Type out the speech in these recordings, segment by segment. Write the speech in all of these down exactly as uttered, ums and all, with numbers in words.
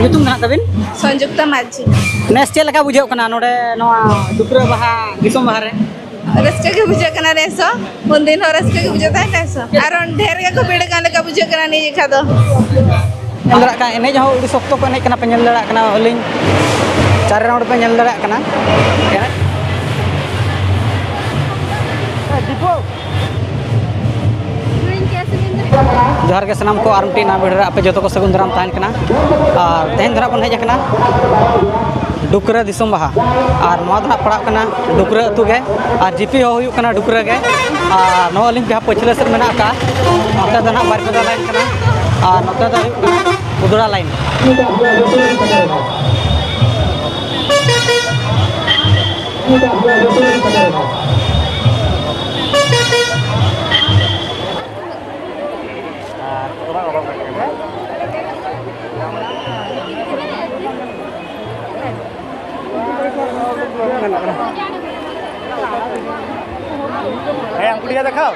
ᱧᱩᱛᱩᱢ ᱫᱚ ᱱᱟᱦᱟᱜ ᱛᱟᱵᱤᱱ? ᱥᱚᱧᱡᱩᱠᱛᱟ ᱢᱟᱹᱡᱷᱤ᱾ ᱱᱮᱥ ᱪᱮᱫ ᱞᱮᱠᱟ ᱵᱩᱡᱷᱟᱹᱜ ᱠᱟᱱᱟ ᱱᱚᱰᱮ ᱱᱚᱣᱟ ᱰᱩᱠᱨᱟᱹ ᱵᱟᱦᱟ, ᱫᱤᱥᱚᱢ ᱵᱟᱦᱟ ᱨᱮ? ᱨᱟᱹᱥᱠᱟᱹ ᱜᱮ ᱵᱩᱡᱷᱟᱹᱜ ᱠᱟᱱᱟ ᱱᱮᱥ ᱦᱚᱸ, ᱩᱱᱫᱤᱱ ᱦᱚᱸ ᱨᱟᱹᱥᱠᱟᱹ ᱜᱮ ᱵᱩᱡᱷᱟᱹᱜ ᱛᱟᱦᱮᱸ, ᱱᱮᱥ ᱦᱚᱸ᱾ ᱟᱨᱚ ᱰᱷᱮᱨ ᱜᱮᱠᱚ ᱵᱷᱤᱲ ᱠᱟᱱ ᱞᱮᱠᱟ ᱵᱩᱡᱷᱟᱹᱜ ᱠᱟᱱᱟ ᱱᱤᱭᱟᱹ ᱡᱮᱠᱷᱟ ᱫᱚ᱾ ᱧᱮᱞ ᱫᱟᱲᱮᱭᱟᱜ ᱠᱟᱱᱟ, ᱮᱱᱮᱡ ᱦᱚᱸ ᱟᱹᱰᱤ ᱥᱚᱠᱛᱚ ᱠᱚ ᱮᱱᱮᱡ ᱠᱟᱱᱟ, ᱯᱮ ᱧᱮᱞ ᱫᱟᱲᱮᱭᱟᱜ ᱠᱟᱱᱟ, ᱟᱹᱞᱤᱧ ᱪᱟᱨᱮ round ᱯᱮ ᱧᱮᱞ ᱫᱟᱲᱮᱭᱟᱜ ᱠᱟᱱᱟ᱾ ᱡᱚᱦᱟᱨ ᱜᱮ ᱥᱟᱱᱟᱢ ᱠᱚ, ᱟᱨ ᱢᱤᱫᱴᱤᱡ ᱱᱟᱣᱟ video ᱨᱮ ᱟᱯᱮ ᱡᱚᱛᱚ ᱠᱚ ᱥᱟᱹᱜᱩᱱ ᱫᱟᱨᱟᱢ ᱛᱟᱦᱮᱱ ᱠᱟᱱᱟ᱾ ᱟᱨ ᱛᱮᱦᱮᱧ ᱫᱚ ᱱᱟᱜ ᱵᱚᱱ ᱦᱮᱡ ᱟᱠᱟᱱᱟ ᱰᱩᱠᱨᱟᱹ ᱫᱤᱥᱚᱢ ᱵᱟᱦᱟ, ᱟᱨ ᱱᱚᱣᱟ ᱫᱚ ᱱᱟᱜ ᱯᱟᱲᱟᱜ ᱠᱟᱱᱟ ᱰᱩᱠᱨᱟᱹ ᱟᱹᱛᱩ ᱜᱮ, ᱟᱨ ᱡᱤᱯᱤ ᱦᱚᱸ ᱦᱩᱭᱩᱜ ᱠᱟᱱᱟ ᱰᱩᱠᱨᱟᱹ ᱜᱮ᱾ ᱟᱨ ᱱᱚᱣᱟ ᱟᱹᱞᱤᱧ ᱡᱟᱦᱟᱸ ᱯᱟᱹᱪᱷᱞᱟᱹ ᱥᱮᱫ ᱢᱮᱱᱟᱜ ᱟᱠᱟᱫ, ᱱᱚᱛᱮ ᱫᱚ ᱱᱟᱜ ᱵᱟᱨᱤᱯᱟᱫᱟ line ᱠᱟᱱᱟ, ᱟᱨ ᱱᱚᱛᱮ ᱫᱚ ᱦᱩᱭᱩᱜ ᱠᱟᱱᱟ ᱩᱫᱽᱲᱟ line᱾ ᱦᱮᱸ, ᱩᱱᱠᱩ ᱴᱷᱮᱱ ᱫᱮᱠᱷᱟᱣ᱾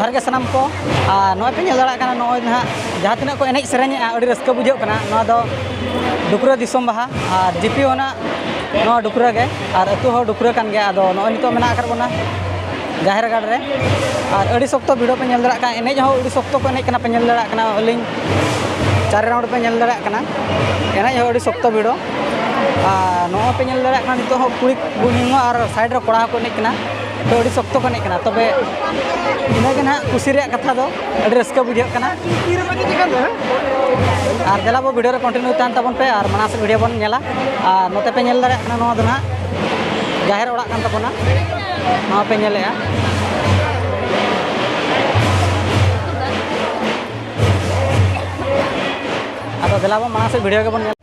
ᱡᱚᱦᱟᱨ ᱜᱮ ᱥᱟᱱᱟᱢ ᱠᱚ᱾ ᱟᱨ ᱱᱚᱜᱼᱚᱭ ᱯᱮ ᱧᱮᱞ ᱫᱟᱲᱮᱭᱟᱜ ᱠᱟᱱᱟ, ᱱᱚᱜᱼᱚᱭ ᱱᱟᱦᱟᱜ ᱡᱟᱦᱟᱸ ᱛᱤᱱᱟᱹᱜ ᱠᱚ ᱮᱱᱮᱡ ᱥᱮᱨᱮᱧᱮᱜᱼᱟ, ᱟᱹᱰᱤ ᱨᱟᱹᱥᱠᱟᱹ ᱵᱩᱡᱷᱟᱹᱜ ᱠᱟᱱᱟ᱾ ᱱᱚᱣᱟ ᱫᱚ ᱰᱩᱠᱨᱟᱹ ᱫᱤᱥᱚᱢ ᱵᱟᱦᱟ ᱟᱨ ᱡᱤᱯᱤ ᱦᱚᱸ ᱱᱟᱜ ᱱᱚᱣᱟ ᱰᱩᱠᱨᱟᱹ ᱜᱮ᱾ ᱟᱨ ᱟᱹᱛᱩ ᱦᱚᱸ ᱰᱩᱠᱨᱟᱹ ᱠᱟᱱ ᱜᱮᱭᱟ᱾ ᱟᱫᱚ ᱱᱚᱜᱼᱚᱭ ᱱᱤᱛᱚᱜ ᱢᱮᱱᱟᱜ ᱟᱠᱟᱫ ᱵᱚᱱᱟ ᱡᱟᱦᱮᱨ ᱜᱟᱲ ᱨᱮ᱾ ᱟᱨ ᱟᱹᱰᱤ ᱥᱚᱠᱛᱚ ᱵᱷᱤᱲ ᱯᱮ ᱧᱮᱞ ᱫᱟᱲᱮᱭᱟᱜ ᱠᱟᱱᱟ, ᱮᱱᱮᱡ ᱦᱚᱸ ᱟᱹᱰᱤ ᱥᱚᱠᱛᱚ ᱠᱚ ᱮᱱᱮᱡ ᱠᱟᱱᱟ, ᱯᱮ ᱧᱮᱞ ᱫᱟᱲᱮᱭᱟᱜ ᱠᱟᱱᱟ᱾ ᱟᱹᱞᱤᱧ ᱪᱟᱨ ᱨᱟᱣᱩᱱᱰ ᱯᱮ ᱧᱮᱞ ᱫᱟᱲᱮᱭᱟᱜ ᱠᱟᱱᱟ, ᱮᱱᱮᱡ ᱦᱚᱸ ᱟᱹᱰᱤ ᱥᱚᱠᱛᱚ ᱵᱷᱤᱲ᱾ ᱟᱨ ᱱᱚᱜᱼᱚᱭ ᱯᱮ ᱧᱮᱞ ᱫᱟᱲᱮᱭᱟᱜ ᱠᱟᱱᱟ, ᱱᱤᱛᱚᱜ ᱦᱚᱸ ᱠᱩᱲᱤ ᱠᱩᱲᱤ ᱦᱚᱸ ᱟᱨ ᱥᱟᱭᱤᱰ ᱨᱮ ᱠᱚᱲᱟ ᱦᱚᱸᱠᱚ ᱮᱱᱮᱡ ᱠᱟᱱᱟ᱾ ᱛᱚ ᱟᱹᱰᱤ ᱥᱚᱠᱛᱚ ᱠᱚ ᱮᱱᱮᱡ ᱠᱟᱱᱟ᱾ ᱛᱚᱵᱮ ᱤᱱᱟᱹᱜᱮ ᱱᱟᱦᱟᱜ ᱠᱩᱥᱤ ᱨᱮᱭᱟᱜ ᱠᱟᱛᱷᱟ ᱫᱚ, ᱟᱹᱰᱤ ᱨᱟᱹᱥᱠᱟᱹ ᱵᱩᱡᱷᱟᱹᱜ ᱠᱟᱱᱟ᱾ ᱟᱨ ᱫᱮᱞᱟ ᱵᱚ ᱵᱷᱤᱰᱤᱭᱳ ᱨᱮ ᱠᱚᱱᱴᱤᱱᱤᱭᱩ ᱛᱟᱦᱮᱱ ᱛᱟᱵᱚᱱ ᱯᱮ ᱟᱨ ᱢᱟᱲᱟᱝ ᱥᱮᱫ ᱵᱷᱤᱰᱤᱭᱳ ᱵᱚᱱ ᱧᱮᱞᱟ᱾ ᱟᱨ ᱱᱚᱛᱮ ᱯᱮ ᱧᱮᱞ ᱫᱟᱲᱮᱭᱟᱜ ᱠᱟᱱᱟ, ᱱᱚᱣᱟ ᱫᱚ ᱱᱟᱦᱟᱜ ᱡᱟᱦᱮᱨ ᱚᱲᱟᱜ ᱠᱟᱱ ᱛᱟᱵᱚᱱᱟ, ᱱᱚᱣᱟ ᱯᱮ ᱧᱮᱞᱮᱜᱼᱟ᱾ ᱟᱫᱚ ᱫᱮᱞᱟ ᱵᱚᱱ ᱢᱟᱲᱟᱝ ᱥᱮᱫ ᱵᱷᱤᱰᱤᱭᱳ ᱜᱮᱵᱚᱱ ᱧᱮᱞᱟ᱾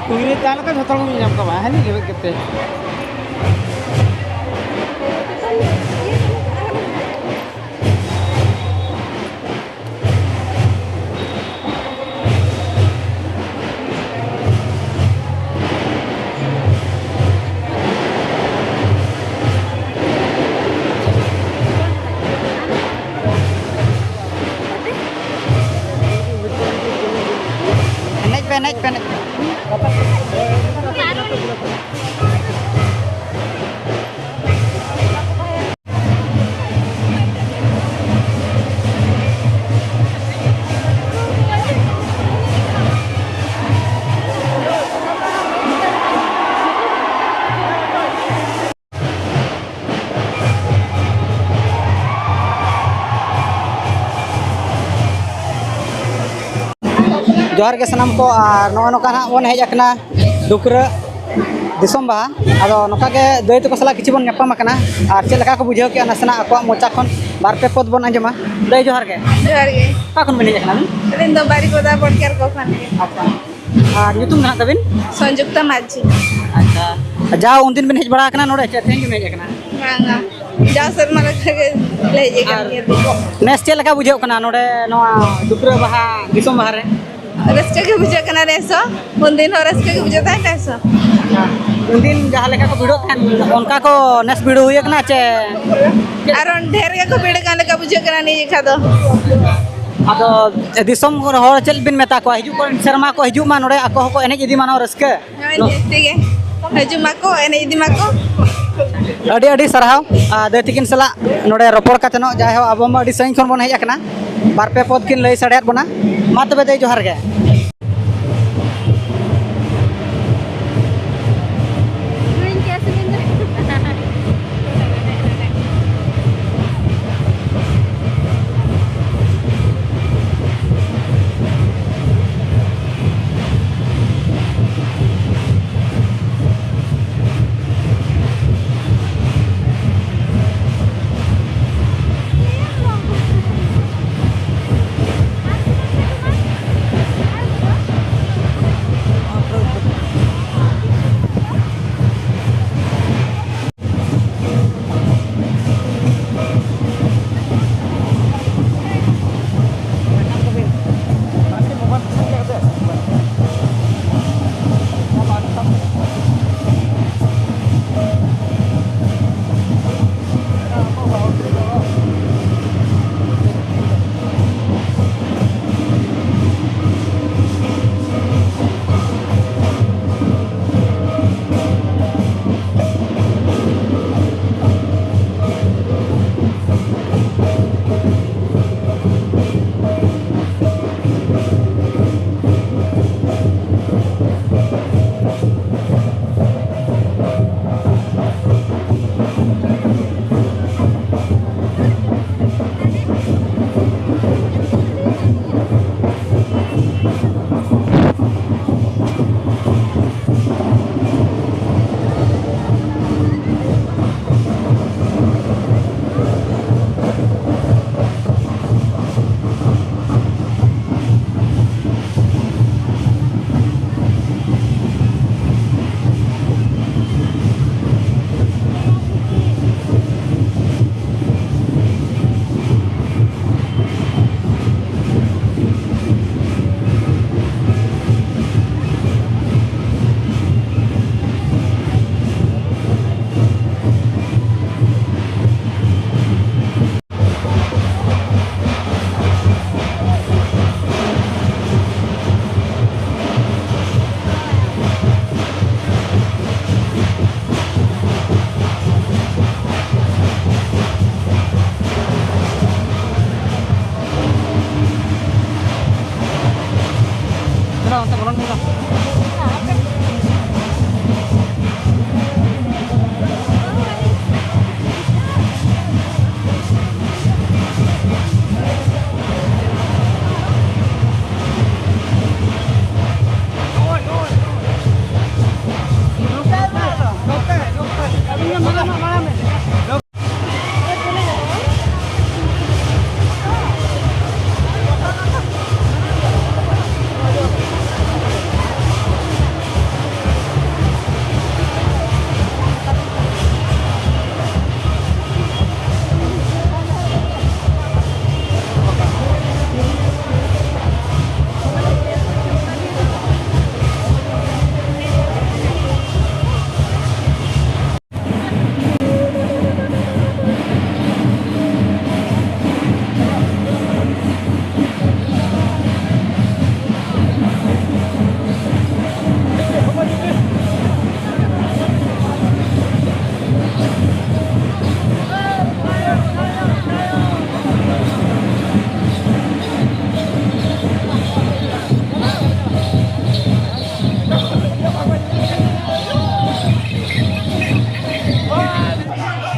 ᱴᱩᱭ ᱨᱮ ᱛᱟᱦᱮᱸ ᱞᱮᱠᱷᱟᱱ ᱡᱷᱚᱛᱚ ᱦᱚᱲ ᱵᱚᱱ ᱧᱟᱢ ᱠᱚᱣᱟ, ᱦᱮᱸ, ᱞᱮᱵᱮᱫ ᱠᱟᱛᱮ᱾ ᱮᱱᱮᱡ ᱯᱮ, ᱮᱱᱮᱡ ᱯᱮ, ᱮᱱᱮᱡ ᱯᱮ᱾ ᱡᱚᱦᱟᱨ ᱜᱮ ᱥᱟᱱᱟᱢ ᱠᱚ, ᱟᱨ ᱱᱚᱜᱼᱚ ᱱᱚᱝᱠᱟ ᱱᱟᱜ ᱵᱚᱱ ᱦᱮᱡ ᱟᱠᱟᱱᱟ ᱰᱩᱠᱨᱟᱹ ᱫᱤᱥᱚᱢ ᱵᱟᱦᱟ᱾ ᱟᱫᱚ ᱱᱚᱝᱠᱟ ᱜᱮ ᱫᱟᱹᱭ ᱛᱟᱠᱚ ᱥᱟᱞᱟᱜ ᱠᱤᱪᱷᱩ ᱵᱚᱱ ᱧᱟᱯᱟᱢ ᱟᱠᱟᱱᱟ, ᱟᱨ ᱪᱮᱫ ᱞᱮᱠᱟ ᱠᱚ ᱵᱩᱡᱷᱟᱹᱣ ᱠᱮᱜᱼᱟ, ᱱᱟᱥᱮᱱᱟᱜ ᱟᱠᱚᱣᱟᱜ ᱢᱚᱪᱟ ᱠᱷᱚᱱ ᱵᱟᱨ ᱯᱮ ᱯᱚᱫ ᱵᱚᱱ ᱟᱸᱡᱚᱢᱟ᱾ ᱫᱟᱹᱭ, ᱡᱚᱦᱟᱨ ᱜᱮ᱾ ᱡᱚᱦᱟᱨ ᱜᱮ᱾ ᱚᱠᱟ ᱠᱷᱚᱱ ᱵᱤᱱ ᱦᱮᱡ ᱟᱠᱟᱱᱟ ᱟᱹᱵᱤᱱ? ᱟᱹᱞᱤᱧ ᱫᱚ ᱵᱟᱨᱤᱯᱚᱫᱟ ᱵᱚᱲᱠᱮᱨ ᱠᱚ ᱠᱷᱚᱱ ᱜᱮ᱾ ᱟᱪᱪᱷᱟ᱾ ᱟᱨ ᱧᱩᱛᱩᱢ ᱫᱚ ᱦᱟᱸᱜ ᱛᱟᱵᱤᱱ? ᱥᱚᱧᱡᱩᱠᱛᱟ ᱢᱟᱹᱡᱷᱤ᱾ ᱟᱪᱪᱷᱟ᱾ ᱡᱟᱣ ᱩᱱᱫᱤᱱ ᱵᱤᱱ ᱦᱮᱡ ᱵᱟᱲᱟ ᱟᱠᱟᱱᱟ ᱱᱚᱰᱮ, ᱪᱮ ᱛᱮᱦᱮᱧ ᱜᱮᱵᱤᱱ ᱦᱮᱡ ᱟᱠᱟᱱᱟ? ᱵᱟᱝᱟ, ᱡᱟᱣ ᱥᱮᱨᱢᱟ ᱞᱮᱠᱟ ᱜᱮ ᱞᱮ ᱦᱮᱡ ᱟᱠᱟᱱ ᱟᱨ ᱜᱮᱭᱟ᱾ ᱱᱮᱥ ᱪᱮᱫ ᱞᱮᱠᱟ ᱵᱩᱡᱷᱟᱹᱜ ᱠᱟᱱᱟ ᱱᱚᱰᱮ ᱱᱚᱣᱟ ᱰᱩᱠᱨᱟᱹ ᱵᱟᱦᱟ, ᱫᱤᱥᱚᱢ ᱵᱟᱦᱟ ᱨᱮ? ᱨᱟᱹᱥᱠᱟᱹ ᱜᱮ ᱵᱩᱡᱷᱟᱹᱜ ᱠᱟᱱᱟ ᱱᱮᱥ ᱦᱚᱸ, ᱩᱱᱫᱤᱱ ᱦᱚᱸ ᱨᱟᱹᱥᱠᱟᱹ ᱜᱮ ᱵᱩᱡᱷᱟᱹᱜ ᱛᱟᱦᱮᱸᱫ ᱱᱮᱥ ᱦᱚᱸ᱾ ᱩᱱᱫᱤᱱ ᱡᱟᱦᱟᱸ ᱞᱮᱠᱟ ᱠᱚ ᱵᱷᱤᱲᱚᱜ ᱛᱟᱦᱮᱸᱫ, ᱚᱱᱠᱟ ᱠᱚ ᱱᱮᱥ ᱵᱷᱤᱲ ᱦᱩᱭ ᱟᱠᱟᱱᱟ ᱪᱮ? ᱟᱨᱚ ᱰᱷᱮᱨ ᱜᱮᱠᱚ ᱵᱷᱤᱲ ᱠᱟᱱ ᱞᱮᱠᱟ ᱵᱩᱡᱷᱟᱹᱜ ᱠᱟᱱᱟ ᱱᱤᱭᱟᱹ ᱡᱮᱠᱷᱟ ᱫᱚ᱾ ᱟᱫᱚ ᱫᱤᱥᱚᱢ ᱦᱚᱲ ᱪᱮᱫ ᱵᱤᱱ ᱢᱮᱛᱟ ᱠᱚᱣᱟ? ᱦᱤᱡᱩᱜ ᱠᱟᱱ ᱥᱮᱨᱢᱟ ᱠᱚ ᱦᱤᱡᱩᱜ ᱢᱟ ᱱᱚᱰᱮ, ᱟᱠᱚ ᱦᱚᱸᱠᱚ ᱮᱱᱮᱡ ᱤᱫᱤ ᱢᱟ ᱱᱚᱣᱟ ᱨᱟᱹᱥᱠᱟᱹ᱾ ᱦᱳᱭ, ᱱᱚ- ᱡᱟᱹᱥᱛᱤ ᱜᱮ᱾ ᱦᱤᱡᱩᱜ ᱢᱟᱠᱚ, ᱮᱱᱮᱡ ᱤᱫᱤ ᱢᱟᱠᱚ᱾ ᱟᱹᱰᱤ ᱟᱹᱰᱤ ᱥᱟᱨᱦᱟᱣ, ᱟᱨ ᱫᱟᱹᱭ ᱛᱤᱠᱤᱱ ᱥᱟᱞᱟᱜ ᱱᱚᱰᱮ ᱨᱚᱯᱚᱲ ᱠᱟᱛᱮ ᱱᱚᱜ, ᱡᱟᱭᱦᱳᱠ, ᱟᱵᱚ ᱢᱟ ᱟᱹᱰᱤ ᱥᱟᱺᱜᱤᱧ ᱠᱷᱚᱱ ᱵᱚᱱ ᱦᱮᱡ ᱟᱠᱟᱱᱟ, ᱵᱟᱨ ᱯᱮ ᱯᱚᱫ ᱠᱤᱱ ᱞᱟᱹᱭ ᱥᱟᱰᱮᱭᱟᱫ ᱵᱚᱱᱟ᱾ ᱢᱟ ᱛᱚᱵᱮ ᱫᱟᱹᱭ, ᱡᱚᱦᱟᱨ ᱜᱮ᱾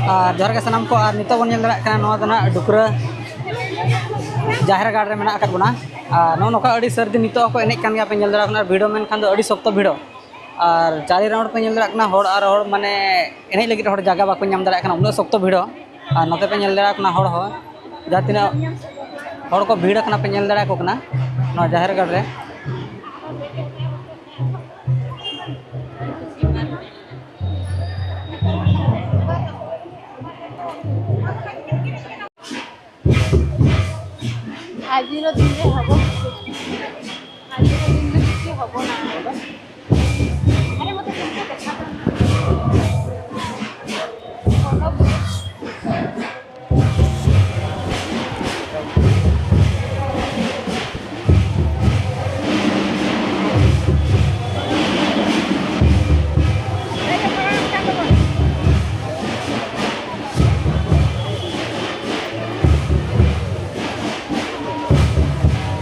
ᱟᱨ ᱡᱚᱦᱟᱨ ᱜᱮ ᱥᱟᱱᱟᱢ ᱠᱚ᱾ ᱟᱨ ᱱᱤᱛᱚᱜ ᱵᱚᱱ ᱧᱮᱞ ᱫᱟᱲᱮᱭᱟᱜ ᱠᱟᱱᱟ, ᱱᱚᱣᱟ ᱫᱚ ᱱᱟᱦᱟᱜ ᱰᱩᱠᱨᱟᱹ ᱡᱟᱦᱮᱨ ᱜᱟᱲ ᱨᱮ ᱢᱮᱱᱟᱜ ᱟᱠᱟᱫ ᱵᱚᱱᱟ᱾ ᱟᱨ ᱱᱚᱜᱼᱚ ᱱᱚᱝᱠᱟ ᱟᱹᱰᱤ ᱥᱟᱹᱨᱫᱤ ᱱᱤᱛᱚᱜ ᱦᱚᱸᱠᱚ ᱮᱱᱮᱡ ᱠᱟᱱ ᱜᱮᱭᱟ, ᱯᱮ ᱧᱮᱞ ᱫᱟᱲᱮᱭᱟᱜ ᱠᱟᱱᱟ ᱵᱷᱤᱲᱚ, ᱢᱮᱱᱠᱷᱟᱱ ᱫᱚ ᱟᱹᱰᱤ ᱥᱚᱠᱛᱚ ᱵᱷᱤᱲᱚ᱾ ᱟᱨ ᱪᱟᱨᱮ ᱨᱟᱣᱩᱱᱰ ᱯᱮ ᱧᱮᱞ ᱫᱟᱲᱮᱭᱟᱜ ᱠᱟᱱᱟ, ᱦᱚᱲ ᱟᱨ ᱦᱚᱲ, ᱢᱟᱱᱮ, ᱮᱱᱮᱡ ᱞᱟᱹᱜᱤᱫ ᱦᱚᱲ ᱡᱟᱭᱜᱟ ᱵᱟᱠᱚ ᱧᱟᱢ ᱫᱟᱲᱮᱭᱟᱜ ᱠᱟᱱᱟ, ᱩᱱᱟᱹᱜ ᱥᱚᱠᱛᱚ ᱵᱷᱤᱲᱚ᱾ ᱟᱨ ᱱᱚᱛᱮ ᱯᱮ ᱧᱮᱞ ᱫᱟᱲᱮᱭᱟᱜ ᱠᱟᱱᱟ, ᱦᱚᱲ ᱦᱚᱸ, ᱡᱟᱦᱟᱸ ᱛᱤᱱᱟᱹᱜ ᱦᱚᱲ ᱠᱚ ᱵᱷᱤᱲ ᱟᱠᱟᱱᱟ, ᱯᱮ ᱧᱮᱞ ᱫᱟᱲᱮᱭᱟᱠᱚ ᱠᱟᱱᱟ ᱱᱚᱣᱟ ᱡᱟᱦᱮᱨ ᱜᱟᱲ ᱨᱮ᱾ ଆଜିର ଦିନରେ ହବ କିଛି। ଆଜିର ଦିନରେ କିଛି ହବ ନା। ଆରେ, ମତେ ସେମିତି ଦେଖା ଯାଉନି। ଭଲ।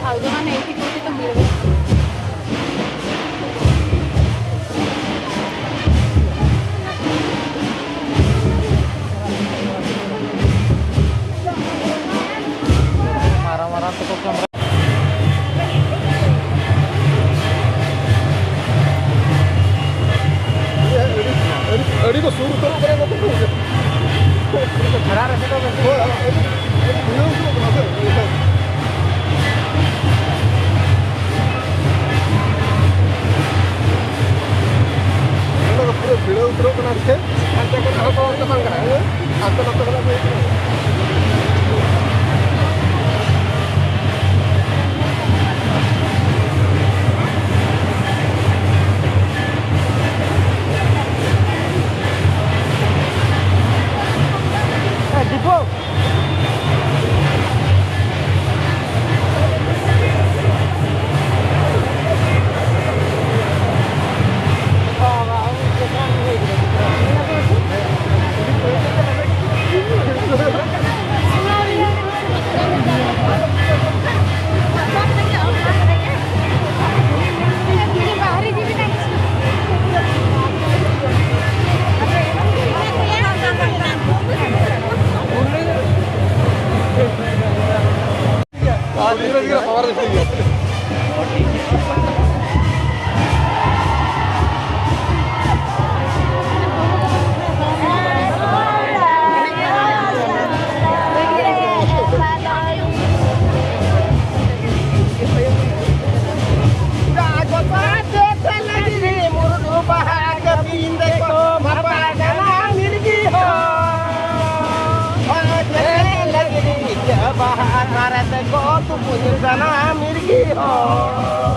ଆଉ ଯୋଉମାନେ ଏଇଠି କୋଉଠି ତ ମିଳିବେ। ᱛᱩᱯᱩᱫ ᱠᱟᱱᱟ ᱢᱤᱨᱜᱤ ᱦᱚᱲ᱾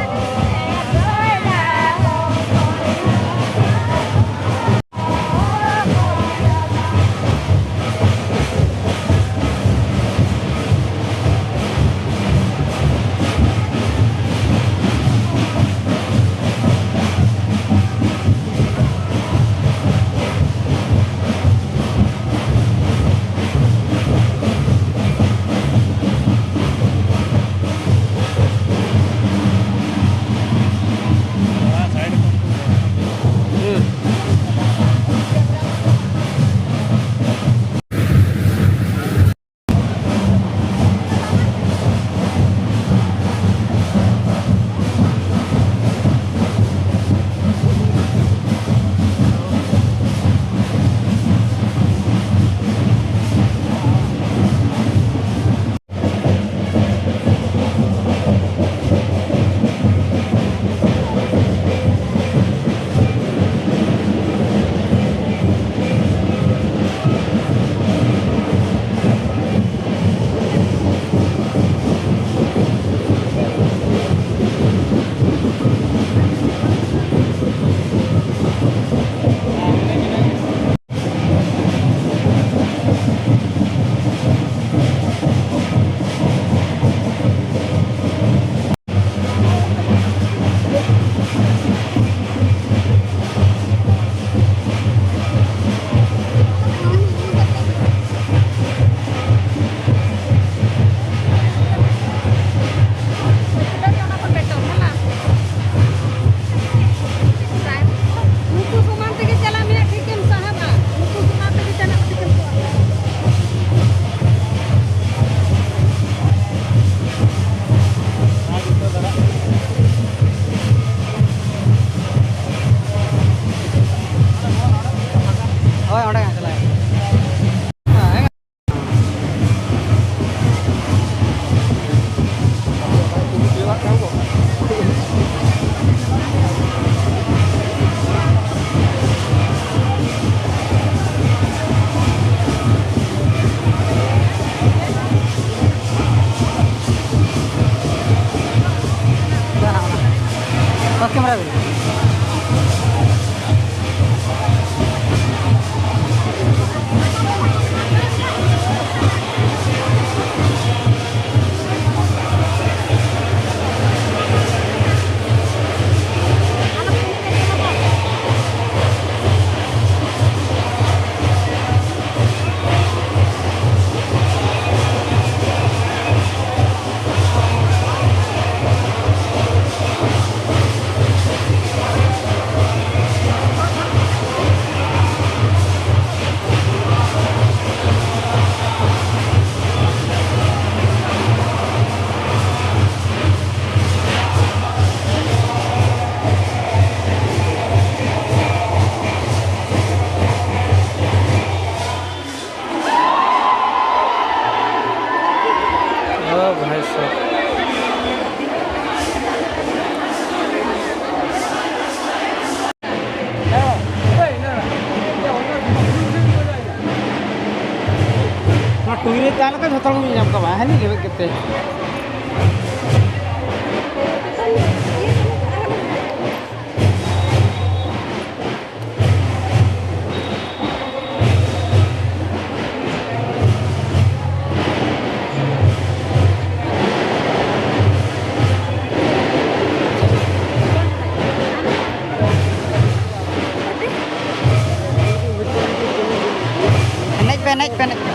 ओ भाई साहब। ᱱᱚᱣᱟ ᱴᱩᱭ ᱨᱮ ᱛᱟᱦᱮᱸ ᱞᱮᱠᱷᱟᱱ ᱡᱷᱚᱛᱚ ᱦᱚᱲ ᱵᱚᱱ ᱧᱟᱢ ᱠᱚᱣᱟ, ᱦᱟᱹᱱᱤ ᱞᱮᱵᱮᱫ ᱠᱟᱛᱮ᱾ ᱮᱱᱮᱡ ᱯᱮ, ᱮᱱᱮᱡ ᱯᱮ, ᱮᱱᱮᱡ ᱯᱮ᱾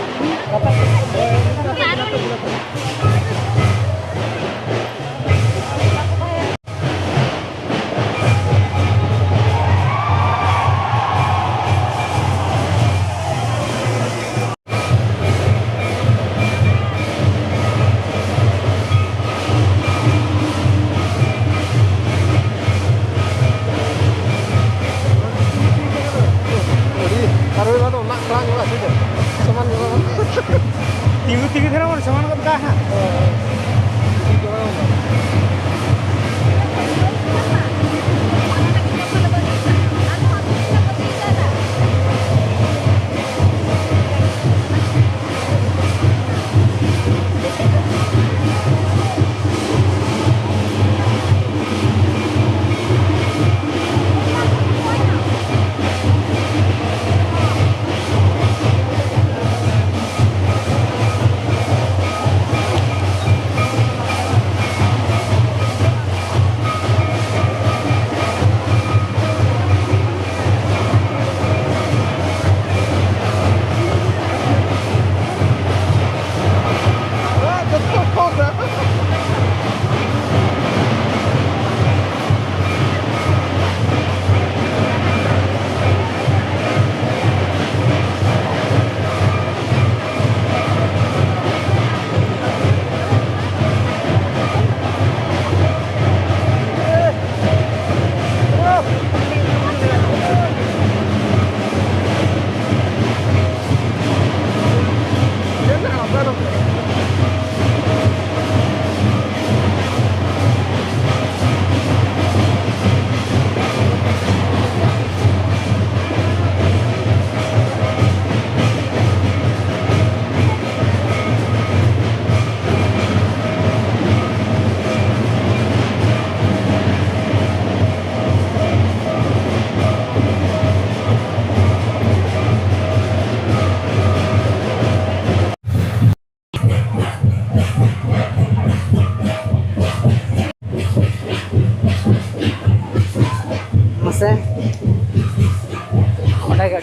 ᱟᱹᱰᱤ ᱟᱨ ᱚᱱᱟ ᱫᱚ ᱚᱱᱟ ᱠᱷᱟᱲᱟᱝ ᱧᱚᱜᱼᱟ, ᱥᱮ ᱪᱮᱫ? ᱥᱚᱢᱟᱱ ᱧᱚᱜᱼᱟ ᱵᱟᱝ? ᱛᱤᱸᱜᱩ ᱛᱤᱸᱜᱩ ᱫᱷᱟᱨᱟ ᱵᱚᱱ ᱥᱚᱢᱟᱱ ᱜᱚᱫ ᱠᱟᱜᱼᱟ ᱦᱟᱸᱜ᱾ ᱦᱳᱭ, ᱦᱳᱭ᱾ ᱴᱷᱤᱠ ᱜᱮᱭᱟ, ᱵᱟᱝ? ᱢᱟᱥᱮ, ᱚᱸᱰᱮ ᱜᱮ᱾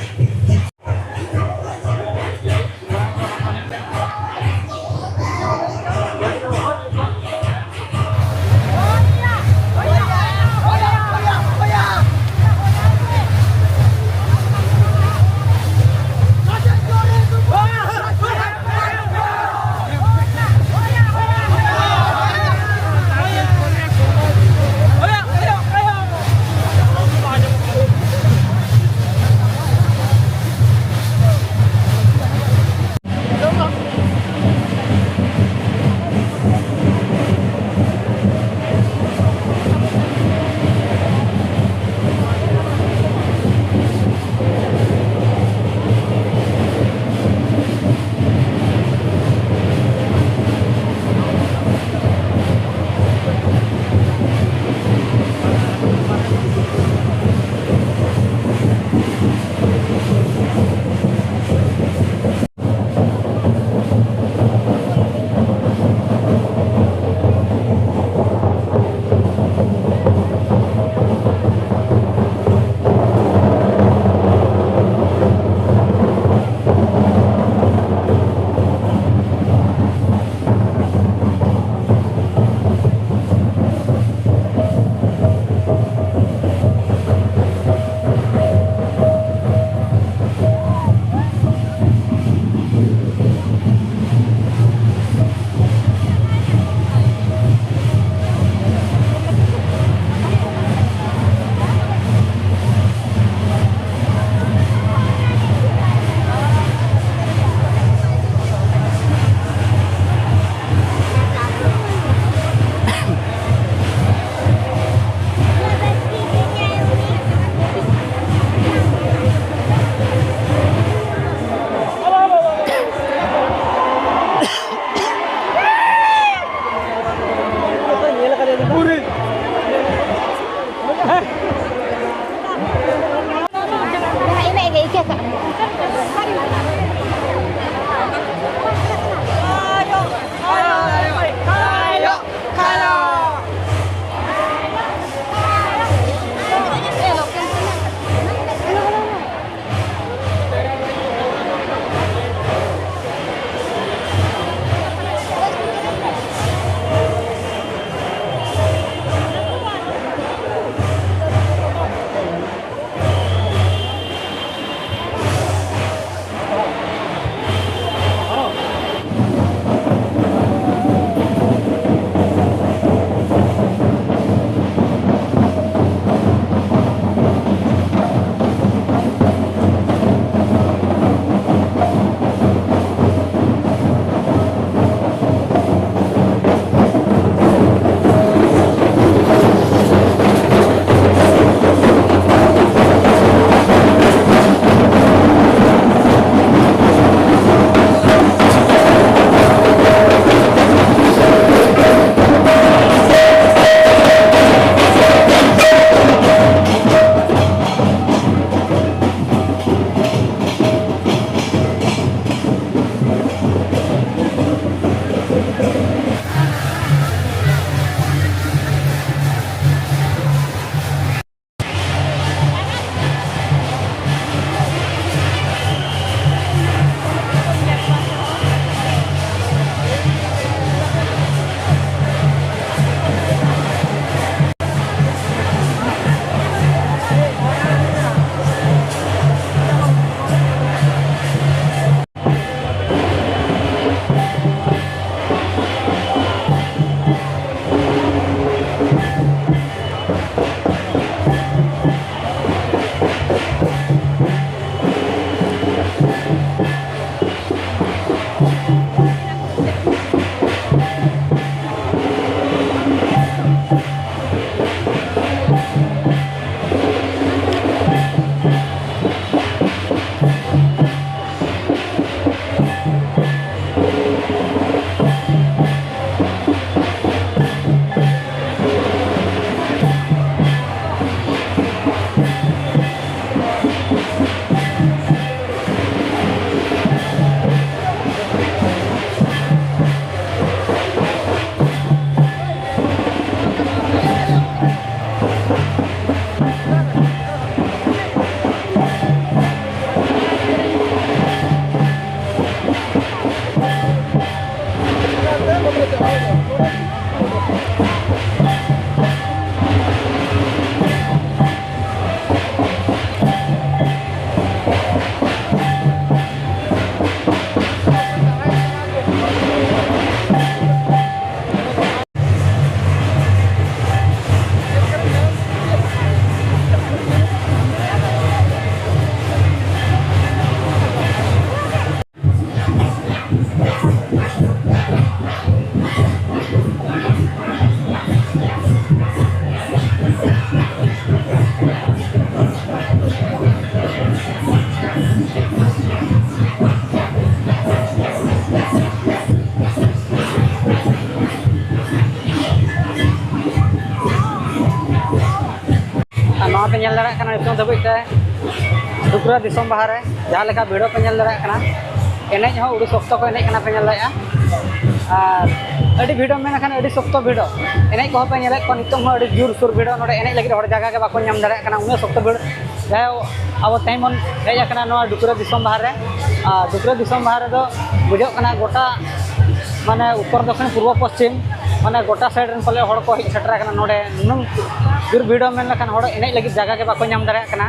ᱟᱨ ᱱᱚᱣᱟ ᱯᱮ ᱧᱮᱞ ᱫᱟᱲᱮᱭᱟᱜ ᱠᱟᱱᱟ, ᱱᱤᱛᱚᱝ ᱫᱷᱟᱹᱵᱤᱡ ᱛᱮ ᱰᱩᱠᱨᱟᱹ ᱫᱤᱥᱚᱢ ᱵᱟᱦᱟ ᱨᱮ ᱡᱟᱦᱟᱸ ᱞᱮᱠᱟ ᱵᱷᱤᱲ ᱯᱮ ᱧᱮᱞ ᱫᱟᱲᱮᱭᱟᱜ ᱠᱟᱱᱟ, ᱮᱱᱮᱡ ᱦᱚᱸ ᱟᱹᱰᱤ ᱥᱚᱠᱛᱚ ᱠᱚ ᱮᱱᱮᱡ ᱠᱟᱱᱟ ᱯᱮ ᱧᱮᱞ ᱫᱟᱲᱮᱭᱟᱜᱼᱟ᱾ ᱟᱨ ᱟᱹᱰᱤ ᱵᱷᱤᱲ ᱢᱮᱱᱠᱷᱟᱱ ᱟᱹᱰᱤ ᱥᱚᱠᱛᱚ ᱵᱷᱤᱲ, ᱮᱱᱮᱡ ᱠᱚᱦᱚᱸ ᱯᱮ ᱧᱮᱞᱮᱫ ᱠᱚᱣᱟ, ᱱᱤᱛᱚᱝ ᱦᱚᱸ ᱟᱹᱰᱤ ᱡᱳᱨᱥᱳᱨ ᱵᱷᱤᱲ, ᱱᱚᱰᱮ ᱮᱱᱮᱡ ᱞᱟᱹᱜᱤᱫ ᱦᱚᱲ ᱡᱟᱭᱜᱟ ᱜᱮ ᱵᱟᱠᱚ ᱧᱟᱢ ᱫᱟᱲᱮᱭᱟᱜ ᱠᱟᱱᱟ, ᱩᱱᱟᱹᱜ ᱥᱚᱠᱛᱚ ᱵᱷᱤᱲ᱾ ᱡᱟᱭᱦᱳᱠ, ᱟᱵᱚ ᱛᱮᱦᱮᱧ ᱵᱚᱱ ᱦᱮᱡ ᱟᱠᱟᱱᱟ ᱱᱚᱣᱟ ᱰᱩᱠᱨᱟᱹ ᱫᱤᱥᱚᱢ ᱵᱟᱦᱟ ᱨᱮ᱾ ᱟᱨ ᱰᱩᱠᱨᱟᱹ ᱫᱤᱥᱚᱢ ᱵᱟᱦᱟ ᱨᱮᱫᱚ ᱵᱩᱡᱷᱟᱹᱜ ᱠᱟᱱᱟ ᱜᱚᱴᱟ, ᱢᱟᱱᱮ, ᱩᱛᱛᱚᱨ ᱫᱚᱠᱠᱷᱤᱱ ᱯᱩᱨᱵᱚ ᱯᱚᱥᱪᱤᱢ, ᱢᱟᱱᱮ, ᱜᱚᱴᱟ ᱥᱟᱭᱤᱰ ᱨᱮᱱ ᱯᱟᱞᱮ ᱦᱚᱲ ᱠᱚ ᱦᱮᱡ ᱥᱮᱴᱮᱨ ᱟᱠᱟᱱᱟ ᱱᱚᱰᱮ᱾ ᱱᱩᱱᱟᱹᱝ ᱡᱳᱨ ᱵᱷᱤᱲ ᱢᱮᱱ ᱞᱮᱠᱷᱟᱱ ᱦᱚᱲ ᱮᱱᱮᱡ ᱞᱟᱹᱜᱤᱫ ᱡᱟᱭᱜᱟ ᱜᱮ ᱵᱟᱠᱚ ᱧᱟᱢ ᱫᱟᱲᱮᱭᱟᱜ ᱠᱟᱱᱟ᱾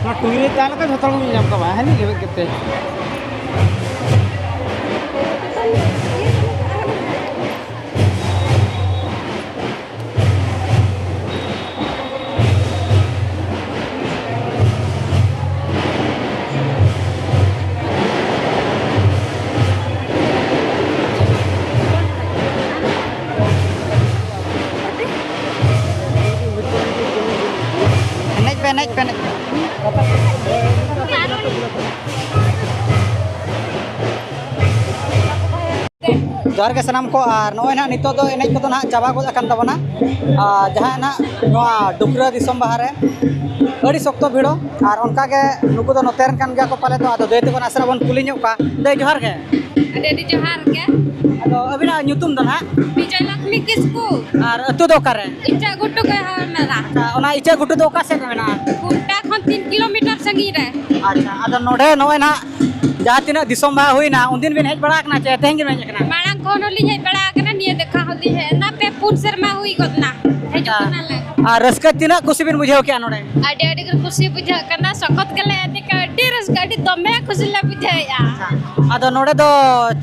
ᱱᱚᱣᱟ ᱴᱩᱭ ᱨᱮ ᱛᱟᱦᱮᱸ ᱞᱮᱱᱠᱷᱟᱱ ᱡᱷᱚᱛᱚ ᱦᱚᱲ ᱵᱚᱱ ᱧᱟᱢ ᱠᱚᱣᱟ, ᱦᱟᱹᱱᱤ ᱞᱮᱵᱮᱫ ᱠᱟᱛᱮ᱾ ᱮᱱᱮᱡ ᱯᱮ, ᱮᱱᱮᱡ ᱯᱮ, ᱮᱱᱮᱡ ᱯᱮ᱾ ᱡᱚᱦᱟᱨ ᱜᱮ ᱥᱟᱱᱟᱢ ᱠᱚ᱾ ᱟᱨ ᱱᱚᱜᱼᱚᱭ ᱱᱟᱦᱟᱜ ᱱᱤᱛᱚᱜ ᱫᱚ ᱮᱱᱮᱡ ᱠᱚᱫᱚ ᱱᱟᱦᱟᱜ ᱪᱟᱵᱟ ᱜᱚᱫ ᱟᱠᱟᱱ ᱛᱟᱵᱚᱱᱟ᱾ ᱟᱨ ᱡᱟᱦᱟᱸ ᱱᱟᱦᱟᱜ ᱱᱚᱣᱟ ᱰᱩᱠᱨᱟᱹ ᱫᱤᱥᱚᱢ ᱵᱟᱦᱟ ᱨᱮ ᱟᱹᱰᱤ ᱥᱚᱠᱛᱚ ᱵᱷᱤᱲᱚᱜ, ᱟᱨ ᱚᱱᱠᱟ ᱜᱮ ᱱᱩᱠᱩ ᱫᱚ ᱱᱚᱛᱮ ᱨᱮᱱ ᱠᱟᱱ ᱜᱮᱭᱟ ᱠᱚ ᱯᱟᱞᱮ ᱫᱚ᱾ ᱟᱫᱚ ᱫᱟᱹᱭ ᱛᱟᱠᱚ ᱱᱟᱥᱮᱱᱟᱜ ᱵᱚᱱ ᱠᱩᱞᱤ ᱧᱚᱜ ᱠᱚᱣᱟ᱾ ᱫᱟᱹᱭ, ᱡᱚᱦᱟᱨ ᱜᱮ᱾ ᱟᱹᱰᱤ ᱟᱹᱰᱤ ᱡᱚᱦᱟᱨ ᱜᱮ᱾ ᱟᱫᱚ ᱟᱹᱵᱤᱱᱟᱜ ᱧᱩᱛᱩᱢ ᱫᱚ ᱱᱟᱦᱟᱜ? ᱵᱤᱡᱚᱭ ᱞᱚᱠᱥᱢᱤ ᱠᱤᱥᱠᱩ᱾ ᱟᱨ ᱟᱹᱛᱩ ᱫᱚ ᱚᱠᱟᱨᱮ? ᱤᱪᱟᱹᱜ ᱜᱷᱩᱴᱩ ᱜᱮ ᱦᱚᱲ ᱢᱮᱱᱟᱜᱼᱟ᱾ ᱟᱪᱪᱷᱟ, ᱚᱱᱟ ᱤᱪᱟᱹᱜ ᱜᱷᱩᱴᱩ ᱫᱚ ᱚᱠᱟ ᱥᱮᱫ ᱨᱮ ᱢᱮᱱᱟᱜᱼᱟ? ᱠᱷᱩᱱᱴᱟ ᱠᱷᱚᱱ ᱛᱤᱱ ᱠᱤᱞᱳᱢᱤᱴᱟᱨ ᱥᱟᱺᱜᱤᱧ ᱨᱮ᱾ ᱟᱪᱪᱷᱟ, ᱟᱫᱚ ᱱᱚᱰᱮ ᱱᱚᱜᱼᱚᱭ ᱱᱟᱦᱟᱜ ᱡᱟᱦᱟᱸ ᱛᱤᱱᱟᱹᱜ ᱫᱤᱥᱚᱢ ᱵᱟᱦᱟ ᱦᱩᱭᱱᱟ, ᱩᱱᱫᱤᱱ ᱵᱤᱱ ᱦᱮᱡ ᱵᱟᱲᱟ ᱟᱠᱟᱱᱟ ᱪᱮ ᱛᱮᱦᱮᱧ ᱜᱮᱵᱤᱱ ᱦᱮᱡ ᱟᱠᱟᱱᱟ? ᱢᱟᱲᱟᱝ ᱠᱷᱚᱱ ᱦᱚᱸᱞᱤᱧ ᱦᱮᱡ ᱵᱟᱲᱟ ᱟᱠᱟᱱᱟ, ᱱᱤᱭᱟᱹ ᱫᱮᱠᱷᱟ ᱦᱚᱸᱞᱤᱧ ᱦᱮᱡ ᱮᱱᱟ, ᱯᱮ ᱯᱩᱱ ᱥᱮᱨᱢᱟ ᱦᱩᱭ ᱜᱚᱫ ᱮᱱᱟ᱾ ᱦᱤᱡᱩᱜ ᱟᱪᱪᱷᱟ᱾ ᱠᱟᱱᱟᱞᱮ᱾ ᱟᱨ ᱨᱟᱹᱥᱠᱟᱹ ᱛᱤᱱᱟᱹᱜ ᱠᱩᱥᱤ ᱵᱤᱱ ᱵᱩᱡᱷᱟᱹᱣ ᱠᱮᱜᱼᱟ ᱱᱚᱰᱮ? ᱟᱹᱰᱤ ᱟᱹᱰᱤ ᱜᱮ ᱠᱩᱥᱤ ᱵᱩᱡᱷᱟᱹᱜ ᱠᱟᱱᱟ, ᱥᱚᱠᱚᱛ ᱜᱮᱞᱮ ᱮᱱᱮᱡ ᱠᱟᱱᱟ, ᱟᱹᱰᱤ ᱨᱟᱹᱥᱠᱟᱹ, ᱟᱹᱰᱤ ᱫᱚᱢᱮ ᱠᱩᱥᱤ ᱞᱮ ᱵᱩᱡᱷᱟᱹᱣᱮᱫᱼᱟ᱾ ᱟᱫᱚ ᱱᱚᱰᱮ ᱫᱚ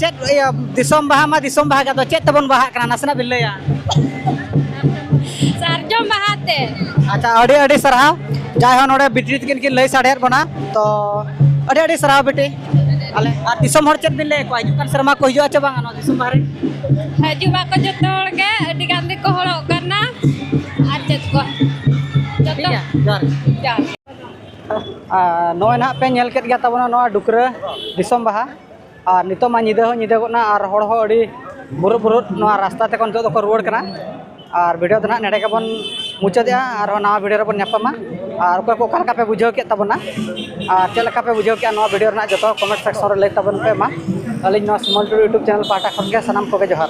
ᱪᱮᱫ, ᱤᱭᱟᱹ, ᱫᱤᱥᱚᱢ ᱵᱟᱦᱟ ᱢᱟ ᱫᱤᱥᱚᱢ ᱵᱟᱦᱟ ᱜᱮ, ᱟᱫᱚ ᱪᱮᱫ ᱛᱮᱵᱚᱱ ᱵᱟᱦᱟᱜ ᱠᱟᱱᱟ, ᱱᱟᱥᱮᱱᱟᱜ ᱵᱤᱱ ᱞᱟᱹᱭᱟ? ᱥᱟᱨᱡᱚᱢ ᱵᱟᱦᱟ ᱛᱮ᱾ ᱟᱪᱪᱷᱟ, ᱟᱹᱰᱤ ᱟᱹᱰᱤ ᱥᱟᱨᱦᱟᱣ᱾ ᱡᱟᱭᱦᱳᱠ, ᱱᱚᱰᱮ ᱵᱤᱴᱤ ᱛᱟᱹᱠᱤᱱ ᱠᱤᱱ ᱞᱟᱹᱭ ᱥᱟᱰᱮᱭᱟᱫ ᱵᱚᱱᱟ, ᱛᱚ ᱟᱹᱰᱤ ᱟᱹᱰᱤ ᱥᱟᱨᱦᱟᱣ ᱵᱤᱴᱤ᱾ ᱟᱞᱮ ᱟᱨ ᱫᱤᱥᱚᱢ ᱦᱚᱲ ᱪᱮᱫ ᱵᱤᱱ ᱞᱟᱹᱭ ᱟᱠᱚᱣᱟ, ᱦᱤᱡᱩᱜ ᱠᱟᱱ ᱥᱮᱨᱢᱟ ᱠᱚ ᱦᱤᱡᱩᱜᱼᱟ ᱪᱮ ᱵᱟᱝᱟ ᱱᱚᱣᱟ ᱫᱤᱥᱚᱢ ᱵᱟᱦᱟ ᱨᱮ? ᱦᱤᱡᱩᱜ ᱢᱟᱠᱚ ᱡᱚᱛᱚ ᱦᱚᱲ ᱜᱮ, ᱟᱹᱰᱤ ᱜᱟᱱ ᱜᱮᱠᱚ ᱦᱚᱲᱚᱜ ᱠᱟᱱᱟ᱾ ᱟᱨ ᱪᱮᱫ ᱠᱚ? ᱴᱷᱤᱠ ᱡᱚᱛᱚ ᱜᱮᱭᱟ, ᱡᱚᱦᱟᱨ᱾ ᱡᱚᱦᱟᱨ᱾ ᱟᱨ ᱱᱚᱜᱼᱚᱭ ᱱᱟᱦᱟᱜ ᱯᱮ ᱧᱮᱞ ᱠᱮᱫ ᱜᱮᱭᱟ ᱛᱟᱵᱚᱱᱟ ᱱᱚᱣᱟ ᱰᱩᱠᱨᱟᱹ ᱫᱤᱥᱚᱢ ᱵᱟᱦᱟ᱾ ᱟᱨ ᱱᱤᱛᱚᱜ ᱢᱟ ᱧᱤᱫᱟᱹ ᱦᱚᱸ ᱧᱤᱫᱟᱹ ᱜᱚᱫ ᱮᱱᱟ, ᱟᱨ ᱦᱚᱲ ᱦᱚᱸ ᱟᱹᱰᱤ ᱵᱩᱨᱩᱫ ᱵᱩᱨᱩᱫ ᱱᱚᱣᱟ ᱨᱟᱥᱛᱟ ᱛᱮᱠᱚ ᱱᱤᱛᱚᱜ ᱫᱚᱠᱚ ᱨᱩᱣᱟᱹᱲ ᱠᱟᱱᱟ᱾ ᱟᱨ ᱵᱷᱤᱰᱤᱭᱳ ᱫᱚ ᱱᱟᱦᱟᱜ ᱱᱚᱰᱮ ᱜᱮᱵᱚᱱ ᱢᱩᱪᱟᱹᱫᱮᱜᱼᱟ, ᱟᱨᱦᱚᱸ ᱱᱟᱣᱟ ᱵᱷᱤᱰᱤᱭᱳ ᱨᱮᱵᱚᱱ ᱧᱟᱯᱟᱢᱟ᱾ ᱟᱨ ᱚᱠᱚᱭ ᱠᱚ ᱚᱠᱟ ᱞᱮᱠᱟ ᱯᱮ ᱵᱩᱡᱷᱟᱹᱣ ᱠᱮᱫ ᱛᱟᱵᱚᱱᱟ, ᱟᱨ ᱪᱮᱫ ᱞᱮᱠᱟ ᱯᱮ ᱵᱩᱡᱷᱟᱹᱣ ᱠᱮᱫᱼᱟ ᱱᱚᱣᱟ ᱵᱷᱤᱰᱤᱭᱳ ᱨᱮᱱᱟᱜ, ᱡᱚᱛᱚ ᱠᱚᱢᱮᱱᱴ ᱥᱮᱠᱥᱚᱱ ᱨᱮ ᱞᱟᱹᱭ ᱛᱟᱵᱚᱱ ᱯᱮ ᱢᱟ᱾ ᱟᱹᱞᱤᱧ ᱱᱚᱣᱟ ᱥᱤᱢᱚᱞ ᱴᱩᱰᱩ ᱭᱩᱴᱩᱵᱽ ᱪᱮᱱᱮᱞ ᱯᱟᱦᱴᱟ ᱠᱷᱚᱱ ᱜᱮ ᱥᱟᱱᱟᱢ ᱠᱚᱜᱮ ᱡᱚᱦᱟᱨ᱾